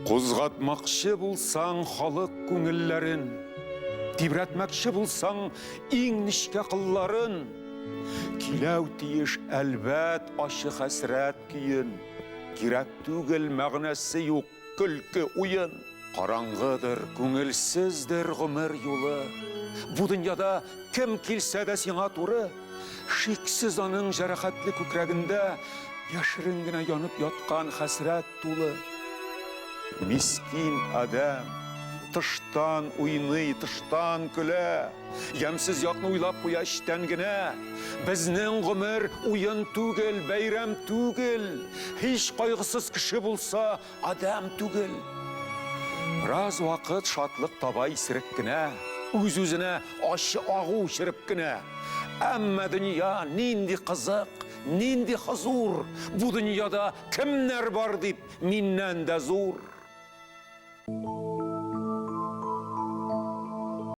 Кузгатмакчы булсаң халык күңелләрен, Тибрәтмәкче булсаң иң нечкә кылларын, Көйләү тиеш, әлбәт, ачы хәсрәт көен. Кирәк түгел, мәгънәсе юк, көлке, уен. Караңгыдыр, күңелсездер гомер юлы. Бу дөньяда кем килсә дә сиңа туры, Шиксез аның җәрәхәтле күкрәгендә Яшерен генә янып яткан хәсрәт тулы. Мискин адәм, тыштан уйный, тыштан көлә, Ямьсез якны уйлап куя эчтән генә. Безнең гомер уен түгел, бәйрәм түгел, Һич кайгысыз кеше булса, адәм түгел. Бераз вакыт шатлык таба исерек кенә, Үз-үзенә ачы агу эчереп кенә. Әмма дөнья нинди кызык, нинди хозур, Бу дөньяда кемнәр бар дип, миннән дә зур.